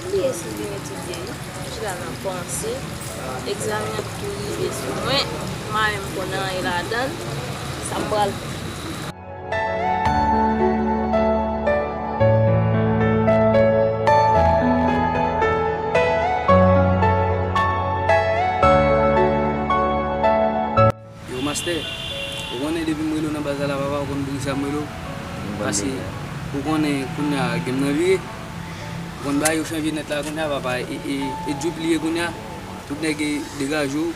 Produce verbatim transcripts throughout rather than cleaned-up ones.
M bliye si m vin etidye wi. M chita nan panse. Egzamen an tou rive sou mwen. M pa menm konn anyen ladan l. Sa m pral fè? Yo, mastè, ou konnen depi m rele w nan baz la, la, papa, ou konn poukisa m rele w? Paske ou konnen kounye a game nan vire. Ou konn bagay yo chanje nèt la kounye a, papa, e, e, e Djoop li ye kounye a. Tout nèg e degaje w,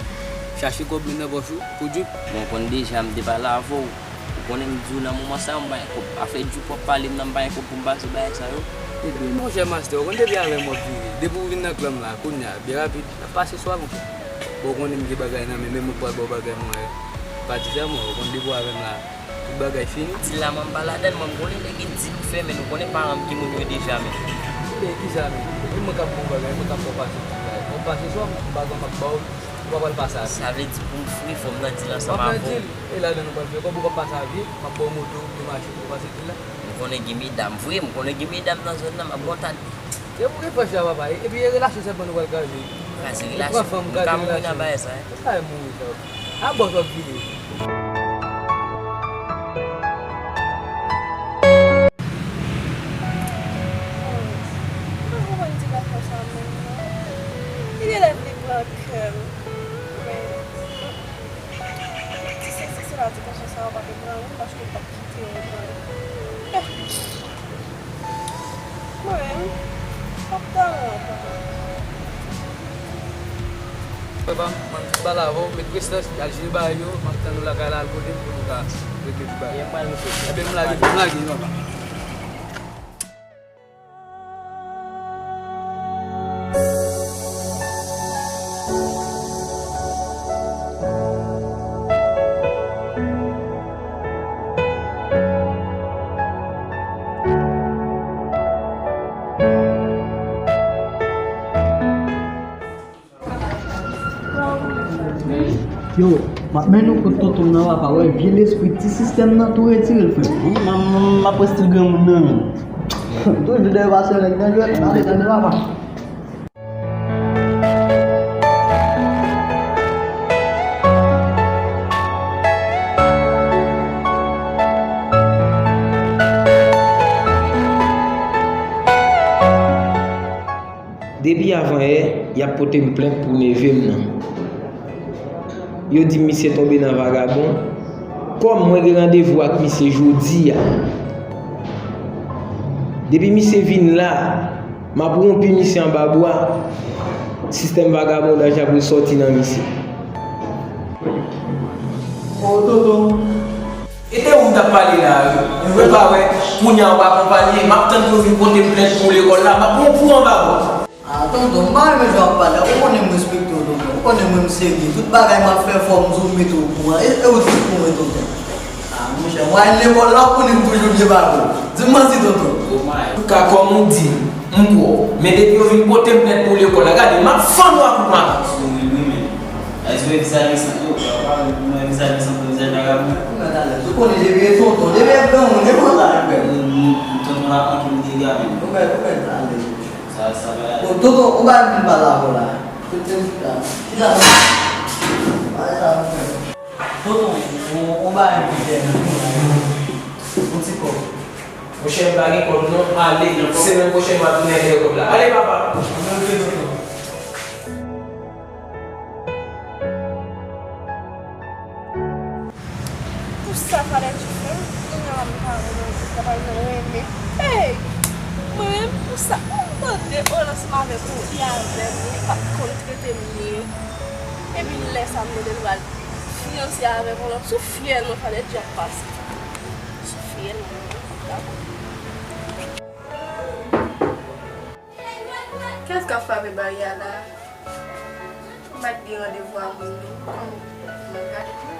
chache kòb, met nan pòch ou, pou Djoop. Bon, ou konn deja, m te pale avè w. Ou konnen m di w nan moman sa yo, m pa gen kòb. Afè Djoop w ap pale m nan, m pa gen kòb pou m pase bagay sa yo. Ebyen, monchè mastè, ou konn depi avè m w ap vire. Depi w vin nan klan m la, kounye a, byen rapid, n ap pase swa, monchè. Bon, ou konnen m gen bagay nan men, men mwen pral ba w bagay mwen. Pa di sa, mwen, ou konn depi w avè m la, tout bagay fini. Dil la, mwen m pa ladann, mwen m konnen nèg ki dil ou fè, men nou konnen paran m ki moun yo deja, men. Men kisa, men? E mwen k ap ba w bagay, mwen k ap ba w pase dil la. Mwen pase swa, m pa gen, m ap ba w, ou pa pral pase avè m. Sa vle di pou m fri, fò m nan dil ansanm avè w. W ap nan dil, e ladann ou pral fè kòb, ou p ap pase avè m, m ap ba w moto, oubyen machin pou w pase dil la. M konnen gen medam vre, m konnen gen medam nan zòn nan, m ap ba w ta. Se pou gen fòs la, papa. Epi e relasyon sèlman nou pral kraze. Kraze relasyon? Nou pran fanm, kraze relasyon. Nou ka mouri nan bagay sa, hein? Sa e mouri sa. A bòs w ap vire. M pa konprann ti gason sa menm non. Li genlè vle pran kè m. Men, ti sesi sela, ti gason sa yo pa te pran wi, paske m p ap kite yo pran. Mwen menm, m p ap daw ankò. Papa, mwen tout pale avè w, met prestans, al jere bagay yo, m ap tann ou lakay la, al kote m pou nou ka regle tout bagay. Ebyen, m lage, m lage, papa. Yo, m ap mennen w kot tonton m nan, papa, wè vye lespri ti sistèm nan tou retire l, frè. Wi, m, m, m ap reste granmoun nan, men. Toujou dèyè pase nèg nan jwèt, pase tande papa. Depi avanyè, y ap pote m plent pou neve m nan. Yo di m misye tonbe nan vagabon. Kòm mwen gen randevou ak misye jodi a, depi misye vin la, m ap wonpi misye anba bwa. Sistèm vagabondaj ap resòti nan misye. O tonton. E de ou m t ap pale la, wi. Ou pa wè, kounye a w pa akonpanye, m ap tann pou yo vin pote m plent pou lekòl la, m ap pran w pou anba bwa. A, tonton, m pa renmen jan w ap pale a. Ou konnen m respekte w, tonton. Ou konnen mwen m serye. Tout bagay m ap fè, fò m di w mete w okouran. E, e ou di pou mwen, tonton. A, monchè, mwen al lekòl la, ou konnen m toujou byen pare. Di m manti, tonton. Antouka, kòm ou di, m kwè w. Men depi yo vin pote m plent pou lekòl la, gade, m ap fann ou a kout maton. Sou mwen, wi, men. Èske w wè vizaj resan? Yo, papa, mwen wè vizaj resan pou vizaj vagabon. Ou mèt alèz. Ou konnen Jemye tonton. Jemye granmoun, e konsa l fè. Tonton la pran ki m dega menm. Ou mèt, ou mèt alèz. Sa, sa va. Bon, tonton, ou bay m pale avè w la. Kote m chita? Chita non. Bagay sa nou fè. Tonton, ou, ou bay m ti kè nan tou la. Yon ti kòb. Monchè, m pa gen kòb non. Ale, semèn pwochèn m a tounen dèyè kòb la. Ale, papa. Ann antre, tonton. Pou sa, fadè ti fè m, kounye a m pa renmen, m pa renmen. Ey! Mwen menm, pou sa, m tande Orlans m avèk ou, li avè m, li pa t konn trete m byen. Epi lè sa m tande l pral fiyanse avèk yon lòt, sou fyèl mwen fadè di ap pase. Sou fyèl mwen, dakò. Kiyès k ap frape baryè a la? M pa t gen randevou a moun non. Kòm mwen gade tou.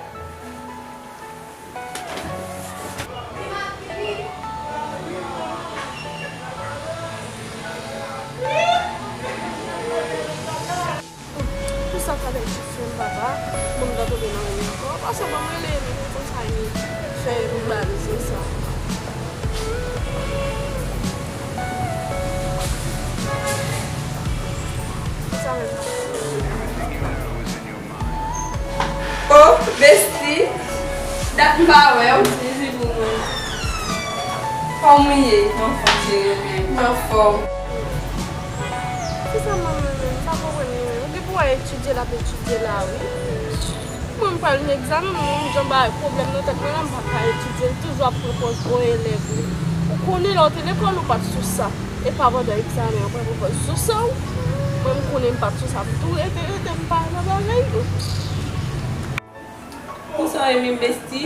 Pou sa fadè jis fè m papa, pou m ta tonbe nan men li ankò. Pase ban m rele li konsa li fè m bal konsa. Sa menm papa. Oh, besti, dat m pa wè w. Mezi pou mwen. Kòman w ye? Mwen anfòm, cheri, ou menm? Mwen anfòm. Se sa mwen menm, m pa konprann li menm. Ou gen pou wè etidye l ap etidye la, wi. Mwen, m pral nan egzamen, mwen menm, jan bay pwoblèm nan tèt mwen la, m pa ka etidye, l toujou ap pran pòz bon elèv li. Ou konnen lè w te lekòl, ou pa t sou sa. E pa pandan egzamen, ou pral pran pòz sou sa, w. Mwen, m konnen m pa t sou sa, m tou rete, rete, m pa nan bagay, non. Konsa w ye menm, besti?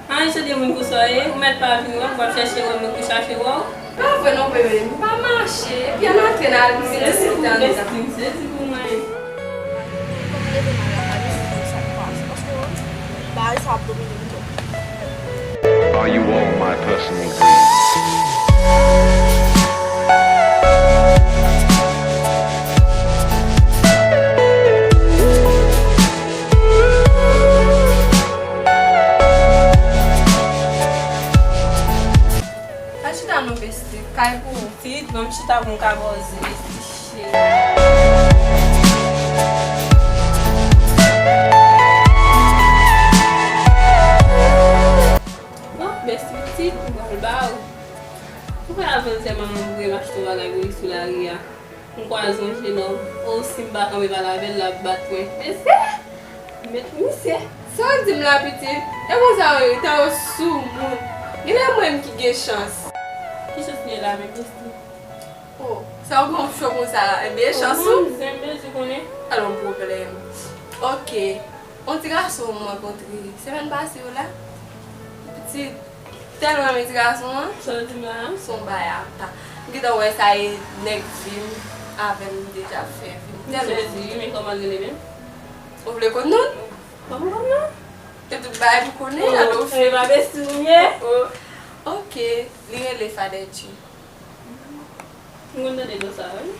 Ann chanje moun konsa w ye, ou mèt pa vin wè m, w ap chèche wè m, mwen pou chache wè w. Pa vre non, bebe, m pa mache, epi ann antre nan al vin disipte anndan. Sezi pou besti, sezi pou mwen. Kòm leve mal la, pa deside sa k pase, paske bagay sa ap domine m twòp. Are you all my personal dreams? Al chita non, besti, kay pou ou. Pitit, ban m chita pou m ka ba w zen, besti cheri. Bon, besti pitit, m pral ba w. Ou pa avè l sèlman mwen m achte yon bagay pou li sou lari a. M kwaze yon jenòm, o si m pa kanpe pale avè l, l ap bat mwen. Mesye! Met misye! Sa w di m la, pitit? E konsa w ye, tan yo sou moun. Genlè mwen menm ki gen chans. Ki chans li ye la menm, mesye? Oh, sa w gen yon cho konsa la? Enben, e chans ou? Mwen menm, zen, mesye, konnen. Pa gen pwoblèm. Ok. Yon ti gason m rankontre semèn pase yo la. Pitit, tèlman renmen ti gason an. Sa w di m la? Se yon bagay ata. M gentan wè sa e nèg vi m avè m deja fè vi m. Tèlman. Mesye, men kòman l rele menm? Ou vle konn non? Kòman konn non? E tout bagay pou konnen, oh, alò, e pa besti m ye? Oh, ok, li rele Fadèti. M konn tande non sa, wi.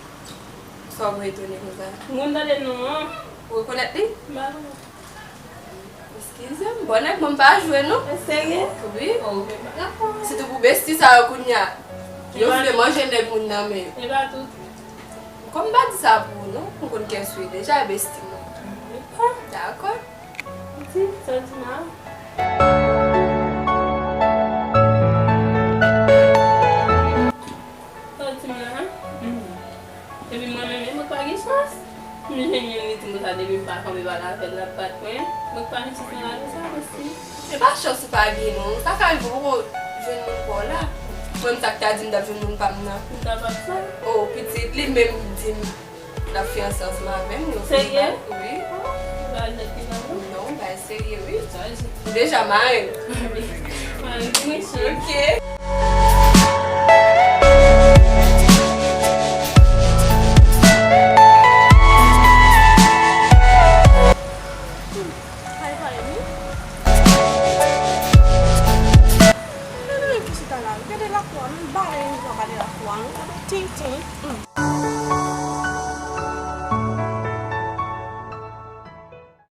Sa w etone konsa? M konn tande non an. Ou rekonèt li? M pa konnen. Eskize m, bon nèg mwen m pa jwe non. Serye? Wi. Oh, men pa rapò. Sitou pou besti sa yo kounye a. Yo vle manje nèg moun nan men yo. E pa tout. Kòm m pa di sa pou ou non, m konn kiyès ou ye deja, e besti mwen. Dakò. Pitit, sa w di m la? Sa w di m la? Epi mwen menm, mwen pa gen chans. M jwenn youn li di m konsa depi m pa kanpe pale avè l, l ap bat mwen. Mwen pa gen chans nan lavi sa, mèsi. Se pa chans ou pa gen non. Sa ka rive ou poko jwenn moun pa w la. Mwen, sa k ta di m t ap jwenn moun pa m nan. M ta bat sa. Oh, pitit, li menm di m. L ap fiyanse ansanm avè m, nou fin bat. Serye? Wi. Oh, bagay nèt ki la non. Non, bagay serye, wi. Sa di. Ou deja mare l. Mare l, wi, cheri. Ok. Gade menm ki chita la, gade lakou a, menm bagay yo pa gade lakou a, non, gade tintin. Hmm.